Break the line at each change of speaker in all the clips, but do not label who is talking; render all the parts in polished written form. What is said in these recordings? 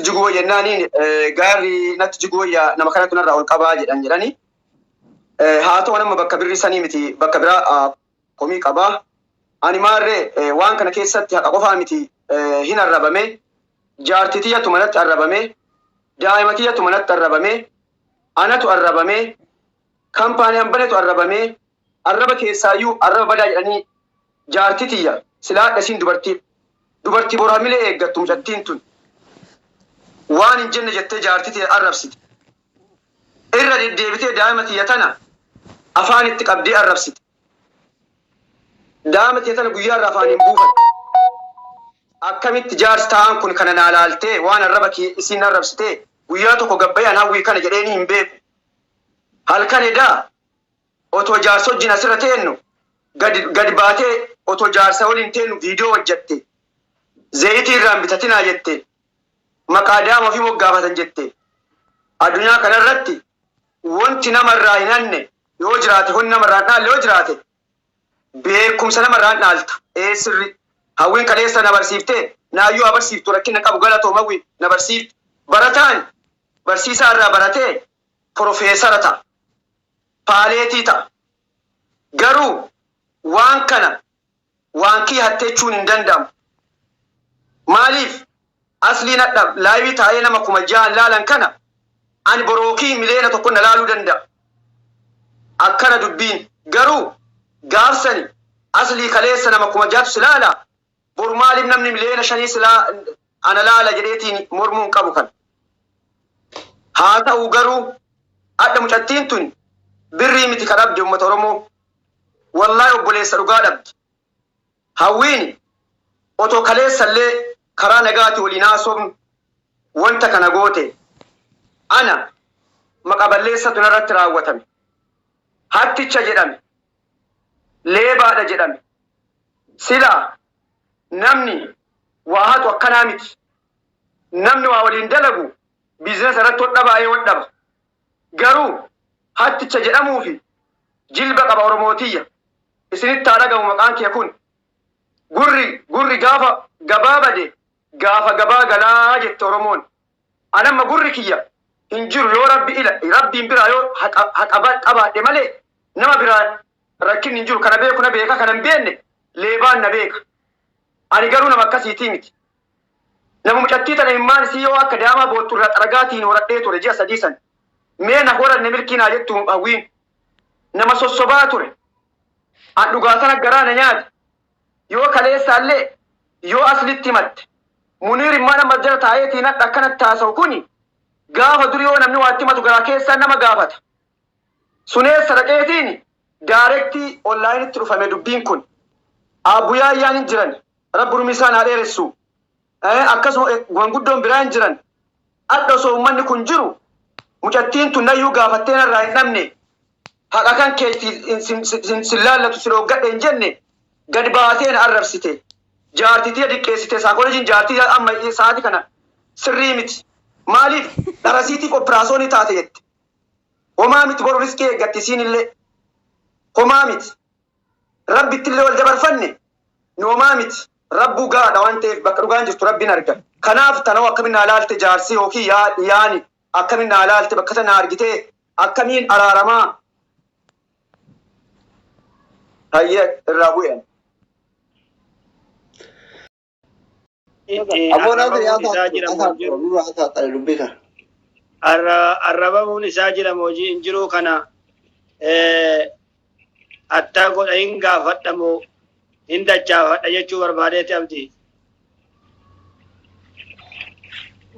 Jiguu wayya jennaaniin gaarri natti jiguu wayya nama kanatu narraa ol qabaa jedhan jedhani. Haa ta'u nama bakka birrii sanii miti bakka biraa komii qabaa. Ani maarree waan kana keessatti haqa qofaa miti hin arrabame. Jaartii tiyyatu manatti arrabame. Daa'ima tiyyatu manatti arrabame. Anatu arrabame. Kampaanii an banetu arrabame. Arraba keessaayyuu arraba badaa jedhanii jaartii tiyya silaa hadha isiin dubartii dubartii boru hamilee eeggattu mucattiin tun waan hin jenne jettee jaartii tiyya arrabsite. Irra deddeebitee daa'ima tiyya tana afaan itti qabdee arrabsite. Daa'ima tiyya tana guyyaa irraa afaan hin buufatte. Akkamitti jaarsi ta'aan kun kana naa laaltee waan arraba kiyya isiin arrabsitee guyyaa tokko gabbayee an hawwii kana jedheenii hin beeku. Halkan edaa otoo jaarsa wajjin asirra teennu gad gad baatee otoo jaarsa waliin teennu viidiyoo hojjatte zeeyitii irraa hin bitatinaa jette maqaa daama ofii moggaafatan jette addunyaa kanarratti wanti nama irraa hin hanne yoo jiraate wanti nama irraa hin dhaalle yoo jiraate beekumsa nama irraa hin dhaalta ee sirri hawwiin kaleessa na barsiiftee naayyuu haa barsiiftu rakkina qabu galatoom hawwi na barsiifte barataan barsiisaa irraa baratee porofeesara ta'a paaleetii ta'a. Garuu waan kana waan kiyya hattechuun hin danda'amu. Maaliif asliin hadha laayivii taa'ee nama 6,000 laalan kana ani borookii 1 million na laaluu danda'a. Akkana dubbiin garuu gaafsani aslii kaleessa nama 6,000tu si laala boru maaliif namni 5 million silaa ana laala jedheetiin mormuu hin qabu kana. Haa ta'u garuu hadha mucattiin tun birrii miti ka dhabde uummata Oromoo. Wallaahi obboleessa dhugaa dhabde. Hawwiin otoo kaleessallee karaa nagaati waliin haasofnu wanta kana goote ana maqa balleessatu narratti raawwatame. Hatticha jedhame. Leebaadha jedhame. Silaa namni waa hatu akkanaa miti. Namni waa waliin dalagu biizinasa irratti hodhabaa ee hodhaba. Garuu hatticha jedhamuufi jilba qaba Oromootiyya. Isinitti haa dhagamu maqaan kiyya kun. Gurri gurri gaafa gabaa bade gaafa gabaa galaa jette Oromoon. Anamma gurri kiyya hin jiru yoo rabbi ila rabbiin biraa yoo haqa haqa qabaadhe malee nama biraa rakkinni hin jiru kana beeku na beeka kana hin beekne leebaan na beeka. Ani garuu nama akkasiitii miti. Nama mucattii tana immaan isii yoo akka daamaa boottu irraa xaragaatiin horadhee ture ji'a sadii san. Mee na horanne milkii naa jettu hawwiin. Nama sossobaa ture. An dhugaa sana garaa na nyaate. Yoo kaleessaallee yoo aslitti himatte. Muniir immaan amma jala taa'eetiin hadha akkanatti haasa'u kuni gaafa duri yoo namni waa itti himatu garaa keessaan nama gaafata. Suneessa dhaqeetiin daarektii onlaayinitti dhufame dubbiin kun. Aabbu Yaayyaan hin jiran. Rabbi urmii isaan haa dheeressu. Akkasuma manguddoon biraa hin jiran. Hadha osoo uummanni kun jiru mucattiin tun nayyuu gaafattee narraa hin dhabne. Haqa kan kee sin laallatu si dhooggadhe hin jenne gad baatee na arrabsite. Jaartii tiyya diqqeessite saakolojiin jaartii amma sa'aatii kana sirrii miti. Maaliif dharasiitiif opiraasoonii taate jette. Homaa miti boru riskii eeggatti isiin illee. Homaa miti. Rabbitti illee wal dabarfanne nu homaa miti. Rabbuu gaadha waan ta'eef bakka dhugaan jirtu rabbiin arga. Kanaaf tanoo akkamiin naa laalte jaarsi yookiin yaani akkamiin naa laalte bakka tana argitee akkamiin araaramaa. Hayyee irraa bu'e.
Aboo naasir
Arrabamuun isaa jira moo hin jiru?
nurraa haasa'aa dubbii kana.
Arrabamuun isaa jira moo hin jiru kana attaa godha hin gaafadha moo hin dachaafadha jechuu barbaadeeti abdii.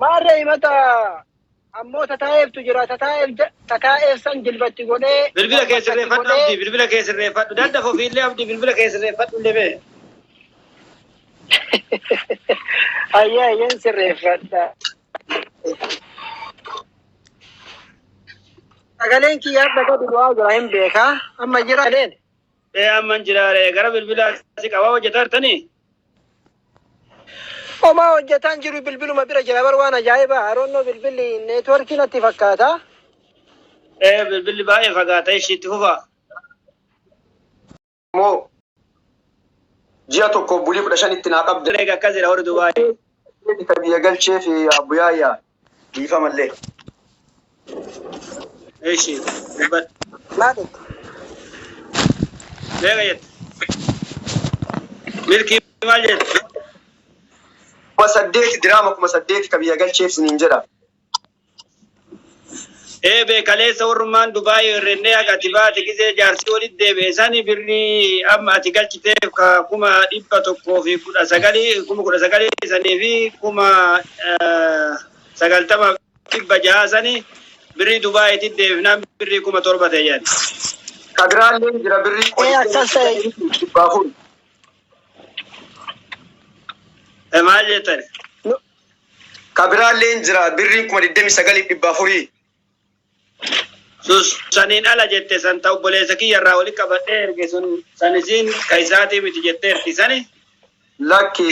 Maarree himata ammoo tataa'eeftu jira tataa'eef san jilbatti godhee
Bilbila kee
mormatti
sirreeffadhu
godhee
abdii bilbila kee sirreeffadhu daddaf ofiillee abdii bilbila kee sirreeffadhu illee bee.
Ayyee ayyeen sirreeffadha. Sagaleen kiyya adda gadi bu'aa jira hin beekaa. Amma jira sagaleen.
Ee amma hin jiraare gara bilbilaa si qabaa hojjetaa jirtanii?
Homaa hojjetaan jiru bilbiluma bira jira bar waan ajaa'ibaa aroonnoo bilbilli neetworkii natti fakkaata.
Ee bilbilli baay'ee fagaata ishiitti fufa.
Moo ji'a tokkoof bulii 15tti naa qabda.
Eega akkas jedha warri Dubaay.
8,000 ka biyya galchee fi abbuyaayyaa dhiifamallee.
Eshi, dubbadhu.
Maal jette?
Meeqa jette? Milkii maal jette?
8,000 diraama 8,000 ka biyya galcheef siniin jedha.
Ee bee kaleessa warrummaan Dubaay herrennee haga ati baate gisee jaarsi walitti deebi'e sani birrii amma ati galchiteef ka 119,000 19,000 sanii fi 90,600 sani birrii Dubaayitti deebifnaan birrii 7,000 ta'e jedhan.
Ka biraallee jira birrii
Ee akkas ta'e.
4,000.
Maal jettan?
Ka biraallee jira birrii 29,400.
Sus saniin ala jette san ta obboleessa kiyya irraa wali qabadhee erge sun san isiin ka isaatii miti jetteerti sani.
Lakki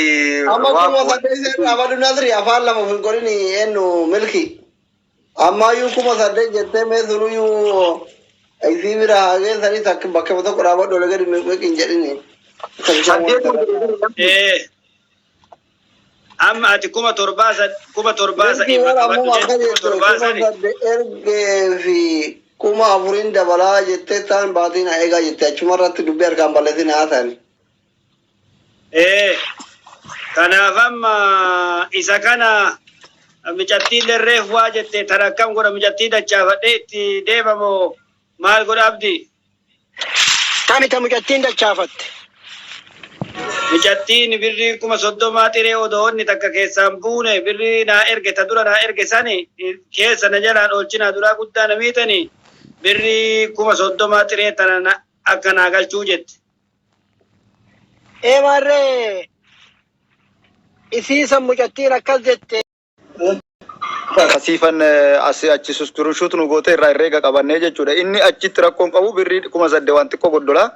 Amma
waa
8,000 dhaabadhu Nasri afaan lama of hin godhin eenyu milki. Ammayyuu 8,000 jettee mee sunuyyuu isii bira haa geessanii takka bakka tokko dhaabadhu ol gadi meeqa hin jedhini.
Saddeet.
Ee. Amma ati 7,000 san
Milkii
irra
warra
qabadhu
ammuma
jette
akka
kuma
jette
torbaa
kuma
sani.
sadde ergee fi 4,000 dabalaa jettee taan baatiin haa eegaa jette achuma irratti dubbii harkaan balleessin haa ta'ani.
Ee. Kanaaf amma isa kana micattiin lerreef waa jette tan akkam godha micattii dachaafadhee itti deemamoo maal godha abdi?
Tani ta mucattiin dachaafatte.
Micattiin birrii 30,000 xiree odoo onni takka keessaan buune birrii naa erge ta dura naa erge sani keessa na jalaan oolchinaa duraa guddaa na miitani birrii 30,000 xiree tana na akka naa galchuu jette.
Ee maarree isii san mucattiin akkas jette.
Kasiifan asii achi susturushuut nu goote irraa herreega qabannee jechuudha. Inni achitti rakkoon qabu birrii 8,000 waan xiqqoo goddola.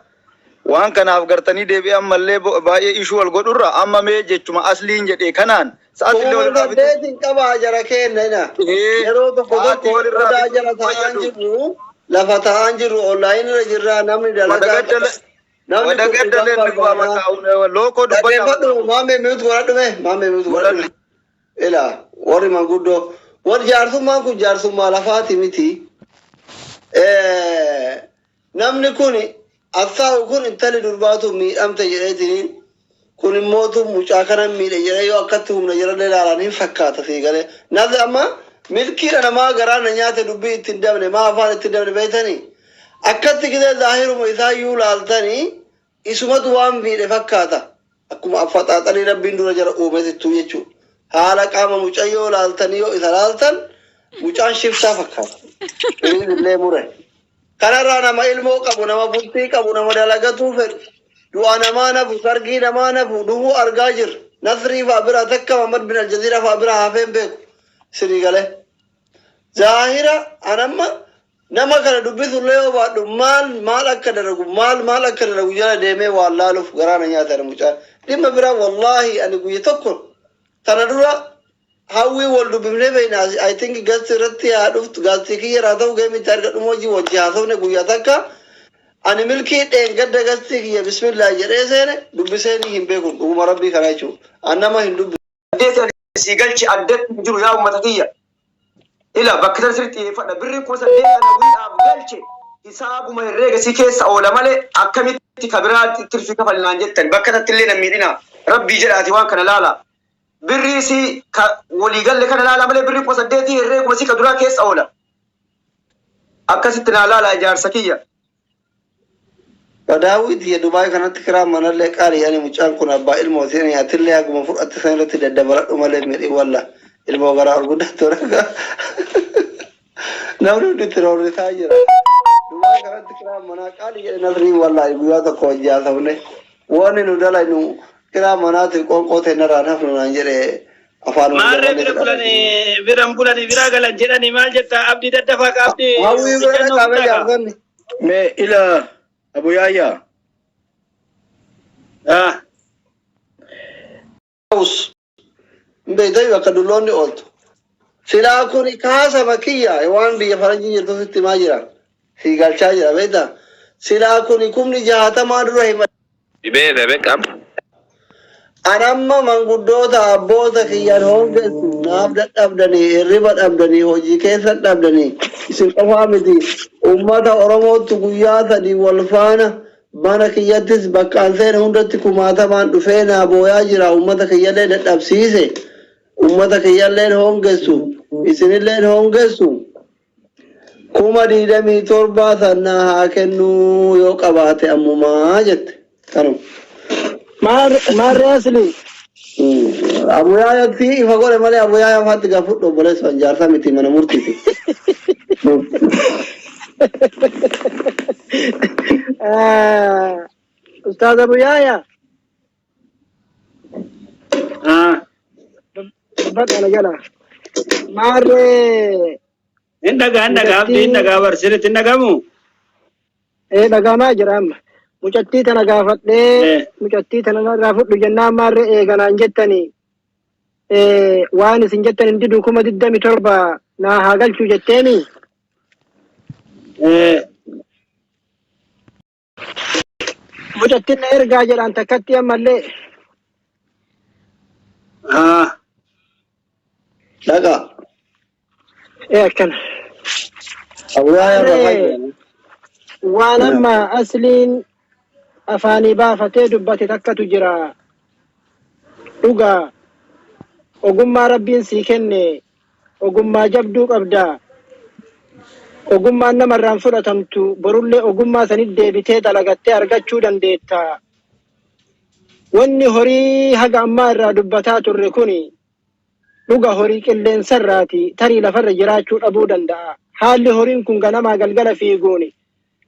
Waan kanaaf gartanii deebi'ee ammallee baay'ee ishuu wal godhurra amma mee jechuma asliin jedhee kanaan sa'aatillee
Kuma
walirraa bitu.
saddeetin qabaa jara keenya ina. Yeroo tokko
Sa'aatii
tokko
walirraa
odaa
bitu
jala taa'aan
fayyadu.
jirru lafa taa'aan jirru online irra jirra namni dalagaa
Wadagaddale
namni kun dhugaa
wadagaddale ni bu'aa
barbaada.
bakka lookoo dubbadhaa.
Dhaggeeffadhu maamee miut godhadhu mee maamee miut godhadhu
Godhadhu.
mee. Ila warri manguddoo warri jaarsummaan kun jaarsummaa lafaati miti. Namni kun assaa'u kun intalli durbaatu miidhamte jedheetiniin kun immootu mucaa kana miidhe jedhee yoo akkatti humna jedhallee ilaalan hin fakkaata sii galee. Namni amma milkiidha namaa garaa na nyaate dubbii ittiin dabne maa afaan ittiin dabne beektanii akkatti gisee zaahiruma isaa iyyuu laaltanii isumatu waan miidhe fakkaata akkuma affaxaaxanii rabbiin dura jara uumetittuu jechuudha. Haala qaama mucayyoo laaltanii yoo isa laaltan mucaan shiftaa fakkaata. Inni illee mure. Kanarraa nama ilmoo qabu, nama bultii qabu, nama dalagatuu fedhu, du'a namaa nafu, sargii namaa nafu, dhufuu argaa jirra. Nasrii fa'aa bira takka Muhammad bin Aljaziiraa fa'aa bira hafee hin beeku. Isinii galee. Zaahira anamma nama kana dubbisullee yoo baadhu maal maal akka dalagu maal maal akka dalagu jala deemee waan laaluuf garaa na nyaata mucaan. Dhimma biraa wallaahi ani guyya tokko tana dura hawwii wal dubbifnee beekna. I think gasti irratti haa dhuftu gasti kiyya irraa ta'u geemitti argadhu hojii wajji haasofne guyyaa takka ani milkii dheengadda gasti kiyya bismillah jedhee seene dubbisee hin beeku dhuguma rabbii kana jechuudha. An nama hin dubbisu.
Saddeet sii galchi addatti hin jiru yaa uummata kiyya. Ila bakka tan sirriitti xiyyeeffadha. Birrii 8,000 kana wiidhaaf galche hisaabuma herreega si keessa oola malee akkamitti ka biraatti tirfii kafalinaan jettan bakka tatti illee nan miidhina. Rabbii jedhaati waan kana laala. Birrii si ka walii galle kana laala malee birrii 8,000 herreeguma si ka duraa keessa oola. Akkasitti naa laala ijaarsa kiyya.
Daawwit ya Dubaay kanatti kiraa manallee qaalii ani mucaan kun abbaa ilmooti ani atillee haguma fudhatte san irratti daddabaladhu malee miidhi walla ilmoo garaa ol guddattu ragaa namni hundi itti roorrisaa jira. Dubaay kanatti kiraa manaa qaalii jedhe nasriin wallaahi guyyaa tokko wajji haasofne wanni nu dalaynu kiraa manaatiif qoonqoo teennarraan hafnu naan jedhe afaan
Maarree bira bulanii biran bulanii biraa galan jedhanii maal jetta abdii daddafaa ka abdii
Hawwii bira
ijannoo
qaabee
guddaa ka.
jaarsonni.
Mee ila Abu Yaayyaa.
Ah.
Us. Hin beektan bakka dulloonni ooltu. Silaa kun kaasama kiyya waan biyya faranjii jirtu sitti himaa jira. Si galchaa jira beektaa. Silaa kun 60,000 dura hima.
Dhibee beekam.
An amma manguddoota abboota kiyyan hoongessu naaf dadhabdanii hirriba dhabdanii hojii keessan dhabdanii isin qofaa miti ummata Oromootti guyyaa sadii wal faana mana kiyyattis bakka an seene hundatti kumaatamaan dhufee naa booyaa jira ummata kiyyallee dadhabsiise ummata kiyyalleen hoongessu isinilleen hoongessu 27,000 san naa haa kennuu yoo qabaate ammumaa jette. Kanuma.
Maarree asli.
Abu Yaayatti ifa godhe malee Abu Yaayaa faatti gaa fudhu obboleessa jaarsa miti mana murtiiti.
Ustaaz Abu Yaaya. Dubbadha na jala. Maarree.
Hin dhagaa hin dhagaa abdii hin dhagaa bar sirriitti hin dhagamu.
Ee dhagamaa jira amma. Mucattii tana gaafadhee mucattii tana narraa fudhu jennaan maarree eeganaan jettanii waan isin jettan hin didu 27,000 naa haa galchuu jetteemi. Mucattiin na ergaa jedhaan takkatti ammallee.
Dhaqa.
Ee akkana.
Abu Yaayaa irraa
Maarree
fayyadamu.
waan amma asliin afaanii baafatee dubbate takkatu jira. Dhugaa ogummaa rabbiin sii kenne ogummaa jabduu qabda. Ogummaan namarraan fudhatamtu borullee ogummaa sanit deebitee dalagattee argachuu dandeetta. Wanni horii haga ammaa irraa dubbataa turre kuni dhuga horii qilleensarraati tarii lafarra jiraachuu dhabuu danda'a. Haalli horiin kun ganamaa galgala fiiguun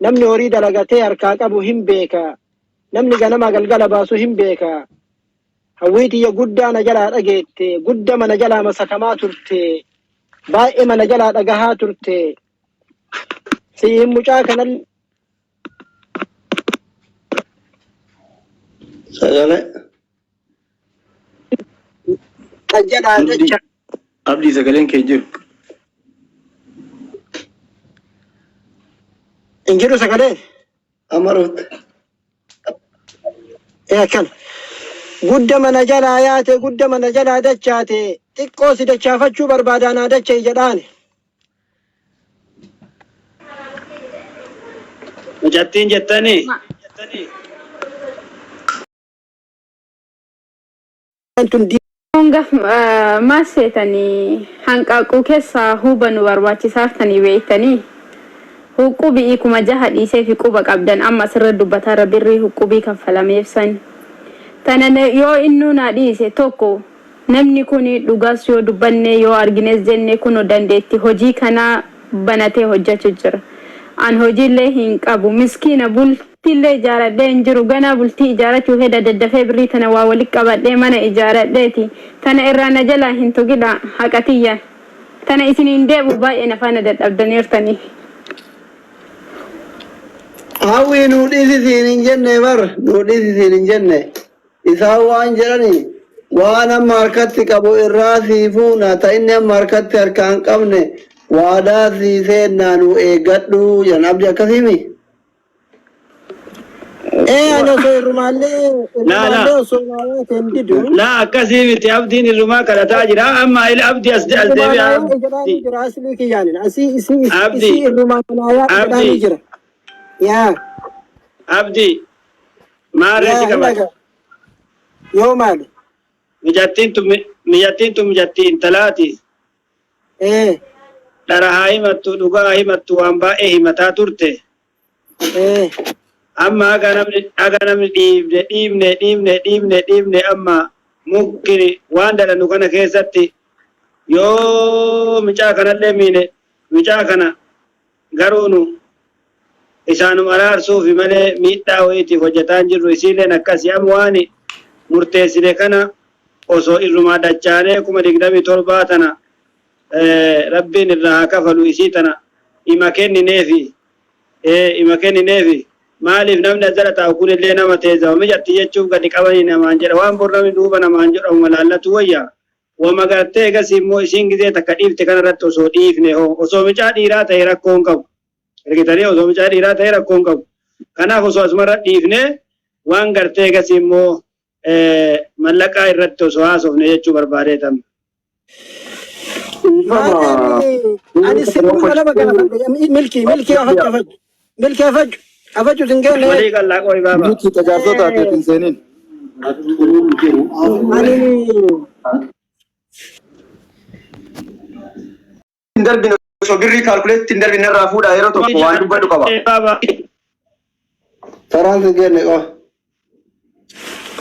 namni horii dalagatee harkaa qabu hin beeka. Namni ganamaa galgala baasu hin beeka. Hawwii tiyya guddaa na jalaa dhageette, guddama na jalaa masakamaa turte, baay'ema na jalaa dhagahaa turte. Siin mucaa kanallee
Sagalee.
na jalaa
Abdii
dacha.
Abdii sagaleen kee jiru.
Hin jiru sagaleen.
Amma dhufte.
Ee akkana. Gudda mana jalaa yaate gudda mana jalaa dachaate xiqqoo si dachaafachuu barbaadaa naa dacha'i jedhaani.
Mucattiin jettanii.
Tun
Hanga maal seetanii hanqaaquu keessaa huuba nu barbaachisaartanii beektanii huqqubii 6,000 dhiisee fi quba qabdan amma asirra dubbataarra birrii huqqubii kaffalameef san tana yoo innuu naa dhiise tokko namni kun dhugaas yoo dubbanne yoo argines jenne kuno dandeetti hojii kanaa banatee hojjachu jira an hojiillee hin qabu miskiina bultiillee ijaaradhee hin jiru ganaa bultii ijaarachuu heda daddafee birrii tana waa wali qabadhee mana ijaaradheeti tana irraa na jalaa hin tuqidhaa haqa tiyya tana isin hin deebi'u baay'ee na faana dadhabdaniirtanii.
Hawwii nuu dhiisi siin hin jenne bar nuu dhiisi siin hin jenne. Isaan waan jedhani waan amma harkatti qabu irraa sii fuuna ta inni amma harkatti harkaa hin qabne waadaa sii seennaa nuu eeggadhu jedhan abdi akkasiimi.
Ee ani osoo irrumaallee
Laa laa.
irrumaallee osoo naa yaate hin didu.
Laa akkasii miti abdiin irrumaa kadhataa jira. Amma ila abdii as as
Irrumaa
deebi'a
naa yaa'e jedhaanii
abdii.
jira aslii kiyyaanin. Asii isii
Abdii.
isii irrumaa naa yaa'e jedhaanii
Abdii.
jira. Yaa
Abdii. Maarree
yaa
si
hin
qabate.
dhaga. Yoo maali?
Mijattiin tun mijattiin tun mijattii intalaati.
Ee
Dhara haa himattu dhugaa haa himattu waan baay'ee himataa turte.
ee
Amma haga namni haga namni dhiibne dhiibne dhiibne dhiibne dhiibne amma mukni waan dalannu kana keessatti yoo micaa kanallee miine micaa kana garuu nu isaanum araarsuufi malee miidhaa wayiitiif hojjataa hin jirru isiilleen akkasi amma waan murteessine kana osoo irrumaa dachaanee 27,000 tana rabbiin irraa haa kafalu isii tana ima kennineefi ima kennineefi maaliif namni as jala taa'u kunillee nama teezama mijatti jechuuf gadi qabanii namaan jedha waan bor namni duuba namaan jedhamu laallatu wayya wama gartee egasii immoo isiin gizee takka dhiifte kana irratti osoo dhiifne hoo osoo micaa dhiiraa ta'e rakkoo hin qabu argitanii osoo micaa dhiiraa ta'e rakkoo hin qabu kanaaf osoo asumarra dhiifne waan gartee egasii immoo Mallaqaa irratti osoo haasofne jechuu barbaadeetan.
Maarreen ani sirnuma lama gaafadhe milkii milkii afachu afachu milkii afachu afachu sin geenne
Walii qallaa qoy baaba.
Milkii tajaajiloota ati hin seeniin.
Ani
Hin darbine osoo birrii kaalkuleetti hin darbine irraa fuudhaa yeroo tokko waan dubbadhu qaba.
Baaba.
Taraan sin geenne qofa.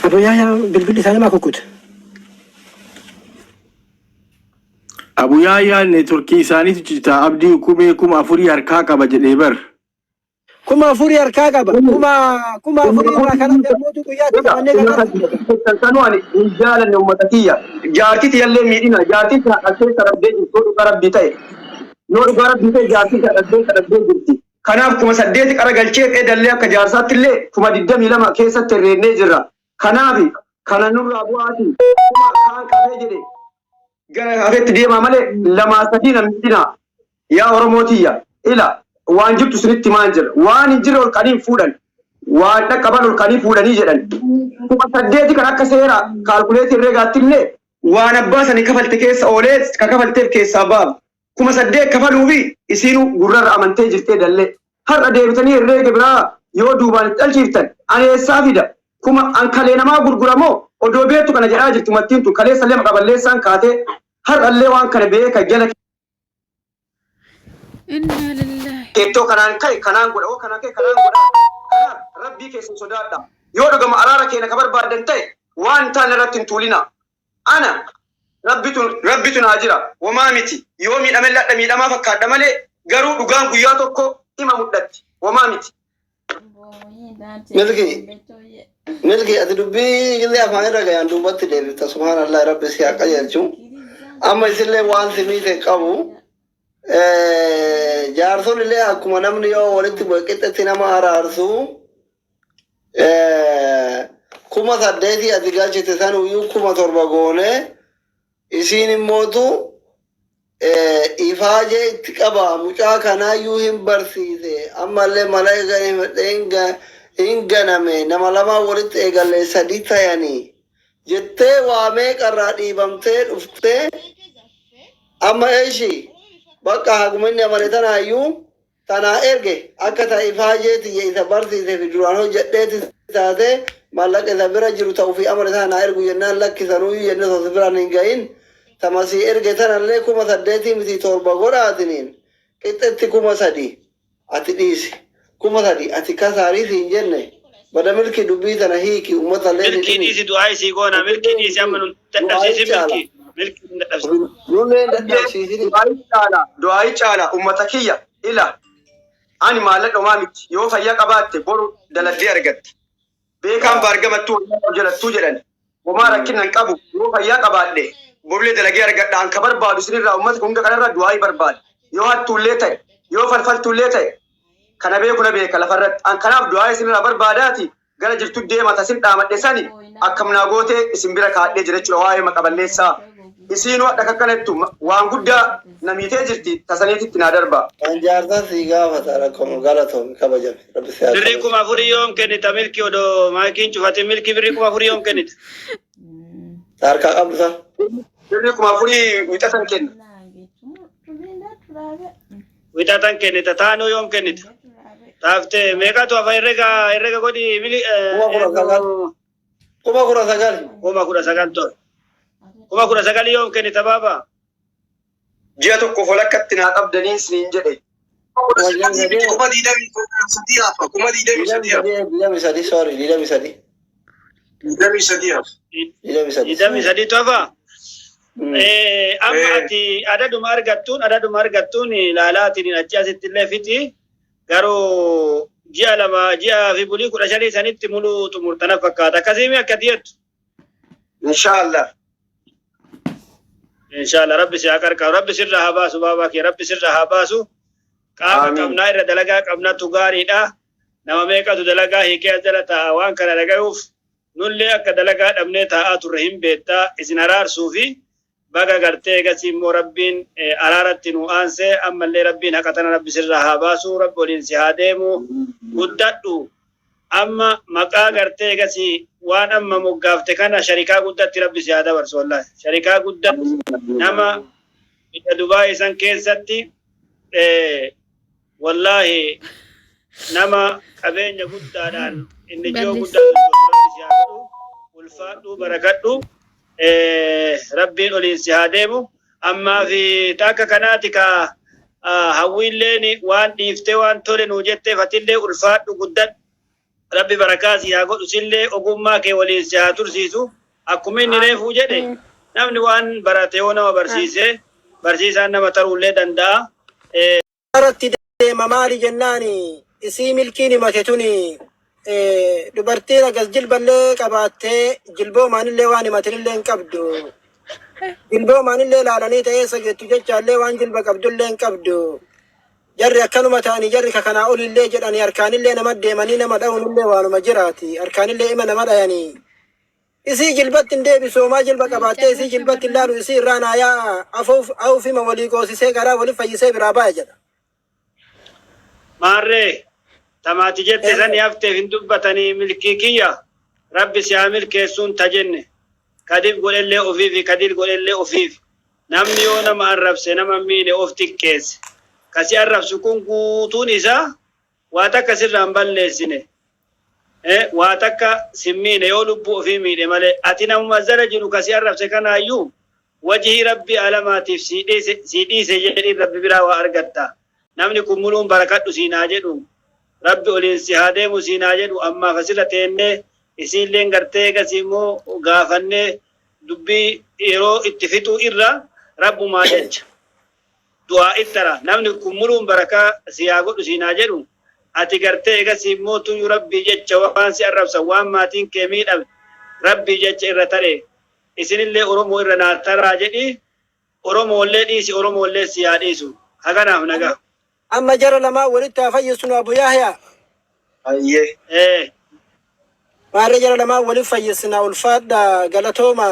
Abu Yahya bilbilli isaanii maa kukkuta?
Abu Yaayyaan neetworkii isaaniitu cita abdii kumee 4000 harkaa qaba jedhee bar.
4000 harkaa qaba. 4000 irraa kan hafe ammootu guyyaatti qabannee gargaarsa.
Sanuu ani hin jaalanne uummata kiyya. Jaartii tiyyallee miidhina. Jaartii tiyya as keessa rabdee jirti. Yoo dhugaa rabbii ta'e. Yoo dhugaa rabbii ta'e jaartii tiyya as keessa rabdee jirti. Kanaaf 8000 qara galchee edallee akka jaarsaatti illee 22,000 keessatti herreennee jirra. Kanaaf kana nurraa bu'aati. Kuma kaan qabee jedhe gara hafetti deemaa malee lamaa sadii na miidhina. Yaa Oromoo tiyya ila waan jirtu isinitti himaan jira. Waan hin jirre ol ka'anii hin fuudhan. Waan dhaqqaban ol ka'anii fuudhanii jedhan. 8000 kan akka seera kaalkuleetii herreegaatti illee waan abbaa sanii kafalte keessa oolee ka kafalteef keessaa baaf. 8000 kafaluufi isiinuu gurrarra amantee jirtee dallee. Har'a deebitanii herreega biraa yoo duubaan itti dhalchiiftan ani eessaa fida? Kuma an kalee namaa gurgura moo odoo beektu kana jedhaa jirti umattiin tun kaleessallee maqa balleessaan kaatee har'allee waan kana beeka jala
Innaa lillaahi.
Keettoo kanaan ka'e kanaan godha oo kanaan ka'e kanaan godha. Kanaaf rabbii keessan sodaadha. Yoo dhugama araara keenya ka barbaaddan ta'e waan hin taane irratti hin tuulina. Ana rabbitu rabbitu naa jira womaa miti yoo miidhame ladha miidhamaa fakkaadha malee garuu dhugaan guyyaa tokko ima mudhatti womaa miti.
Milki milki ati dubbii gillee afaan irra gayaan duubatti deebifta subhaanallah rabbi si haa qajeelchu amma isillee waan si miite qabu jaarsolillee akkuma namni yoo walitti bu'e qixxetti nama araarsu 8000 ati galchite sanuyyuu 7000 goone isiin immootu ifaajee itti qaba mucaa kanaayyuu hin barsiise ammallee mala hin ganame nama lamaa walitti eegalle sadi tayanii jettee waa meeqarraa dhiibamtee dhuftee amma eeshi bakka haguma inni amane tanaayyuu tanaa erge akka ta ifaajee tiyya isa barsiise fi duraan hojjedheeti taate maallaqa isa bira jiru ta'uu fi amane tana naa ergu jennaan lakkisanuyyuu jennee osoo si biraan hin gahin tamasii erge tanallee 8000 miti 7 godhaatiniin qixxetti 3000 ati dhiisi 3000 ati kasaarii siin jenne bada milkii dubbii tana hiiki uummatallee ni
Milkii
dhimi
dhiisi du'aa isii goona milkii dhiisi amma nun
du'aayi
dadhabsiisin
caala
milkii milkii nun dadhabsiisin.
nullee hin dadhabsiisini.
Du'aayi caala du'aayi caala ummata kiyya ila ani maallaqa homaa miti yoo fayyaa qabaatte boru daladdee argatte. Beekaan baargamattuu wayyaa qabu jalattuu jedhan. Homaa rakkina hin qabu yoo fayyaa qabaadhe borulee dalagee argadha an ka barbaadu isinirraa ummata hunda kanarraa du'aayii barbaada. Yoo hattuullee ta'e yoo falfaltuullee ta'e kana beeku na beeka lafarratti an kanaaf du'aayii isinirraa barbaadaati gara jirtu deema tasin dhaamadhe sani akkam naa gootee isin bira kaadhee jira jechuudha waa'ee maqa balleessaa isiinuu hadha kakkanattu waan guddaa na miitee jirti tasaniititti naa darba.
Kan jaarsaa sii gaafata rakkoon galatoomi kabajame rabbi si haa
Birrii
kabaju.
4000 yoom kennita milkii odoo maakiin cufatin milkii birrii 4000 yoom kennita.
Harkaa qabdu san.
Birrii 4000 wixatan kenna.
Wixatan kennita taanuu yoom kennita. Taaftee meeqatu hafa herrega herrega godhi mili
19,000. 19,000.
19,000 tola. 19,000 yoom kennita baaba.
Ji'a tokkoof walakkatti naa qabdanii isiniin jedhe.
23
23 hafa 23 hafa
23 sorry 23.
23 hafa.
23.
23tu hafa. Amma ati adaduma argattuun adaduma argattuun ilaalaatiin achi asitti illee fixi garuu ji'a lama ji'a fi bulii 15 sanitti muluu xumurtana fakkaata akkasiimi akka jettu.
Inshaallah.
Inshaallah rabbi si haa qarqaaru rabbi sirra haa baasu baabaa kee rabbi sirra haa baasu qaama
Aamiin.
qabnaa irra dalagaa qabnatu gaariidha nama meeqatu dalagaa hiikee as jala taa'a waan kana dhagayuuf nullee akka dalagaa dhabnee taa'aa turre hin beekta isin araarsuu fi baga gartee egasii immoo rabbiin araaratti nu aanse ammallee rabbiin haqa tana rabbi sirraa haa baasu rabbi waliin si haa deemu guddadhu Amma maqaa gartee egasii waan amma moggaafte kana sharikaa guddatti Rabbi si haa dabarsu wallahi. Sharikaa guddatti nama biyya Dubaay san keessatti wallahi nama qabeenya guddaadhaan inni ji'oo guddaa sochoosu Rabbi si haa godhu. Ulfaadhu barakadhu. Rabbiin oliin si haa deemu. Ammaa fi ta akka kanaati ka Hawwiilleen waan dhiiftee waan tole nuu jetteef atillee ulfaadhu guddadhu. Rabbi barakaa sii haa godhu sillee ogummaa kee waliin si haa tursiisu. Akkuma inni reefuu jedhe namni waan barate yoo nama barsiise barsiisaan nama taruullee danda'a.
Irratti deema maali jennaani isii milkiin himate tuni dubartiin agas jilballee qabaattee jilboomaanillee waan himatinillee hin qabdu. Jilboomaanillee laalanii ta'ee sageettu jechaallee waan jilba qabdullee hin qabdu. Jarri akkanuma ta'anii jarri ka kanaa olillee jedhanii harkaanillee nama deemanii nama dha'uunillee waanuma jiraati. Harkaanillee ima nama dhayanii. Isii jilbatti hin deebisu homaa jilba qabaattee isii jilbatti hin laalu isii irraa naa yaa'a afuuf awufima walii goosisee garaa wali fayyisee biraa baya jedha.
Maarree tama ati jette sani hafteef hin dubbatanii milkii kiyya rabbi si haa milkeessuun ta jenne kadib godhellee ofiifi kadiir godhellee ofiifi namni yoo nama arrabse nama miidhe of xiqqeesse ka si arrabsu kun guutuun isaa waa takka sirraa hin balleessine Waa takka sin miine yoo lubbuu ofii miidhe malee. Ati namuma zara jiru ka si arrabse kanaayyuu wajhii Rabbii aalamaatiif sii dhiise sii dhiise jedhiin Rabbi biraa waa argatta. Namni kun muluun barakadhu siin haa jedhu. Rabbi oliin si haa deemu siin haa jedhu. Ammaaf asirra teennee isiilleen gartee eegasii immoo gaafannee dubbii yeroo itti fixuu irra Rabbumaa jecha. Du'aa tara namni kun muluun barakaa sii haa godhu siin haa jedhu ati gartee egasii immoo tuyyu rabbii jecha waan si arrabsan waan maatiin kee miidhame rabbii jecha irra tare isinillee oromoo irra naa taraa jedhi oromoollee dhiisi oromoollee sii haa dhiisu haganaaf nagaa.
Amma jara lamaan walitti haa fayyisnu Abu Yahya.
Hayyee.
Ee.
Maarree jara lamaan waliif fayyisna ulfaadha galatooma.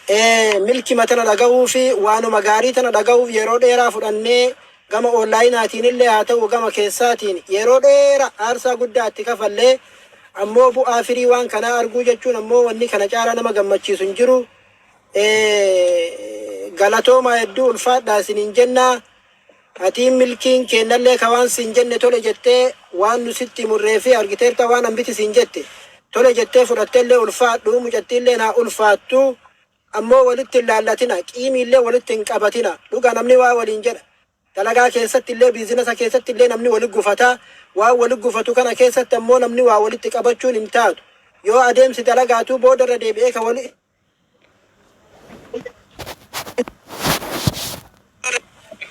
Ee milkima tana dhaga'uu fi waanuma gaarii tana dhaga'uuf yeroo dheeraa fudhannee gama onlaayinaatiin illee haa ta'u gama keessaatiin yeroo dheera aarsaa guddaa itti kafallee ammoo bu'aa firii waan kanaa arguu jechuun ammoo wanni kana caalaa nama gammachiisu hin jiru. Ee galatoomaa hedduu ulfaadhaa isiniin jennaa. Atiin milkiin keennallee ka waan siin jenne tole jettee waan nu sitti murree fi argiteerta waan hambiti siin jette tole jettee fudhattellee ulfaadhu mucattiilleen haa ulfaattu ammoo walitti hin laallatina qiimiillee walitti hin qabatina dhuga namni waa waliin jedha dalagaa keessattillee biizinasa keessattillee namni wali gufata waan wali gufatu kana keessatti ammoo namni waa walitti qabachuun hin taatu yoo adeemsi dalagaatuu boodarra deebi'ee ka wali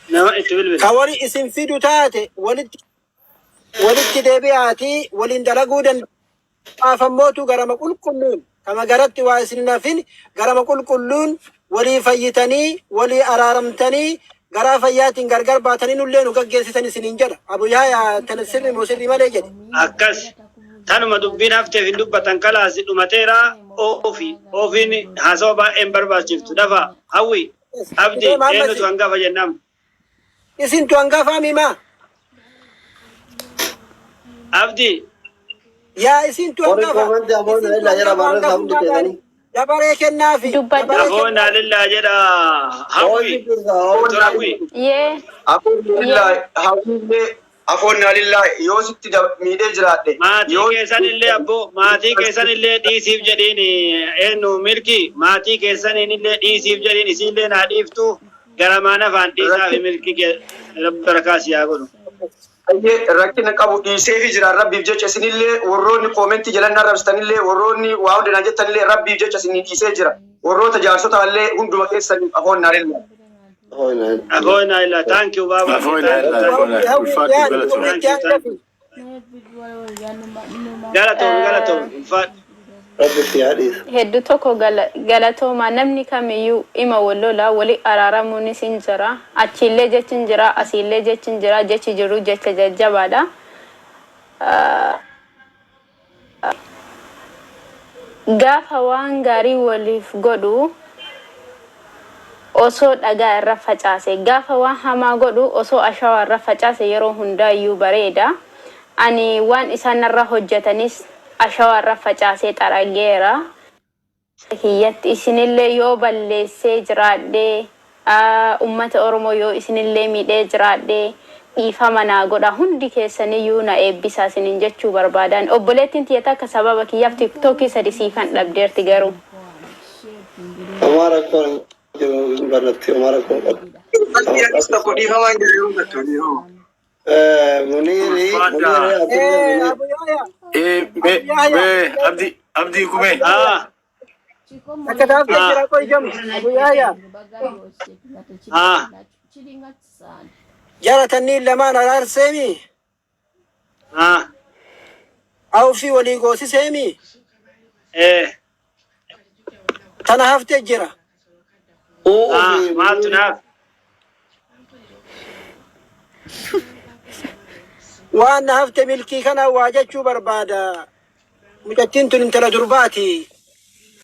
Nama itti bilbila.
Ka wali isin fidu taate walitti walitti deebi'aatii waliin dalaguu danda'aaf ammootu garama qulqulluun kama garatti waa isin hin hafin garama qulqulluun walii fayyitanii walii araaramtanii garaa fayyaatiin gargar baatanii nullee nu gaggeessitan isiniin jedha. Abu Yahya tana sirri moo sirrii malee jedhe.
Akkas. Tanuma dubbiin hafteef hin dubbatan kalaasi dhumateera oofi oofiin haasawa baay'ee hin barbaachiftu dafa hawwi abdi
Deema amma
eenyutu
isin.
hangafa jennaan
Isintu hangafaa mimaa.
abdi
Yaa isintu
Warri
hangafa.
koomantii afoon
Isintu
illaa jira
hangafa
barreessa hundi
hangafummaa
keessanii.
gaarii. Dabaree kennaafi.
Dubbadhu.
Dabaree
Afoo
kennaafi.
naalillaa jedha hawwi
Hawwi dursa
doktor
hawwi.
hawwi
Yee.
Afoon
Yee.
naalillaa hawwiillee afoon naalillaa yoo sitti miidhee jiraadhe
Maatii
yoo
keessan illee abboo maatii keessan illee dhiisiif jedhiin eenyu milki maatii keessaniin illee dhiisiif jedhiin isiillee naa dhiiftu garamaan afaan dhiisaa fi milki rabbi barakaa si haa godhu.
Baay'ee rakkina qabu dhiiseefi jira rabbiif jecha isinillee warroonni koomentii jalan arrabsitanillee warroonni waa hunda naan jettanillee rabbiif jecha isinii dhiisee jira warroota jaarsotaallee hunduma keessaniif afoon naalillaa.
Afoo naa illaa thank you baaba
Afoo
thank you
naa illaa,
thank
afoo
you
naa illaa.
Hawwi
Ulfaadhu
yaani
galatoomi.
thank
itti
you thank
hangafi.
you galatoomi galatoomi ulfaadhu.
Rabbi si haa dhiisu.
Hedduu tokko galatoomaa namni kamiyyuu ima wal lola wali araaramuunis hin jira achiillee jechi hin jira asiillee jechi hin jira jechi jiru jecha jajjabaadha. Gaafa waan gaarii waliif godhu osoo dhagaa irra facaase gaafa waan hamaa godhu osoo ashawaa irra facaase yeroo hundaayyuu bareeda. Ani waan isaan narra hojjetanis ashawaa irra facaasee xarageera. Kiyyatti isinillee yoo balleessee jiraadhee, ummata Oromoo yoo isinillee miidhee jiraadhee, dhiifama naa godha. Hundi keessaniyyuu na eebbisaa isinin jechuu barbaadan. Obboleettiin tiyya takka sababa kiyyaaf tiktookii sadi siifan dhabdeerti garuu.
Homaa rakkoon hin jiru hin barratti homaa rakkoon qabu.
Anis tokko dhiifamaan jira yeroo takka dhiifama.
Muniiri
Ulfaadhaa.
Muniiri atillee Muniiri.
Abu Yahya.
Eh,
Abu Yahya.
mee abdi abdii kumee.
Ah,
Akka taafee
ah,
jira qoy jamu. Abu Yahya.
ah,
Jara tanniin lamaan araarseemi.
ah,
Awfii walii goosiseemi.
eh,
Tana haftee jira.
Uu
ah,
fi
maaltu
Muniiri.
naaf?
Waan na hafte milkii kana waa jechuu barbaada. Mucattiin tun intala durbaati.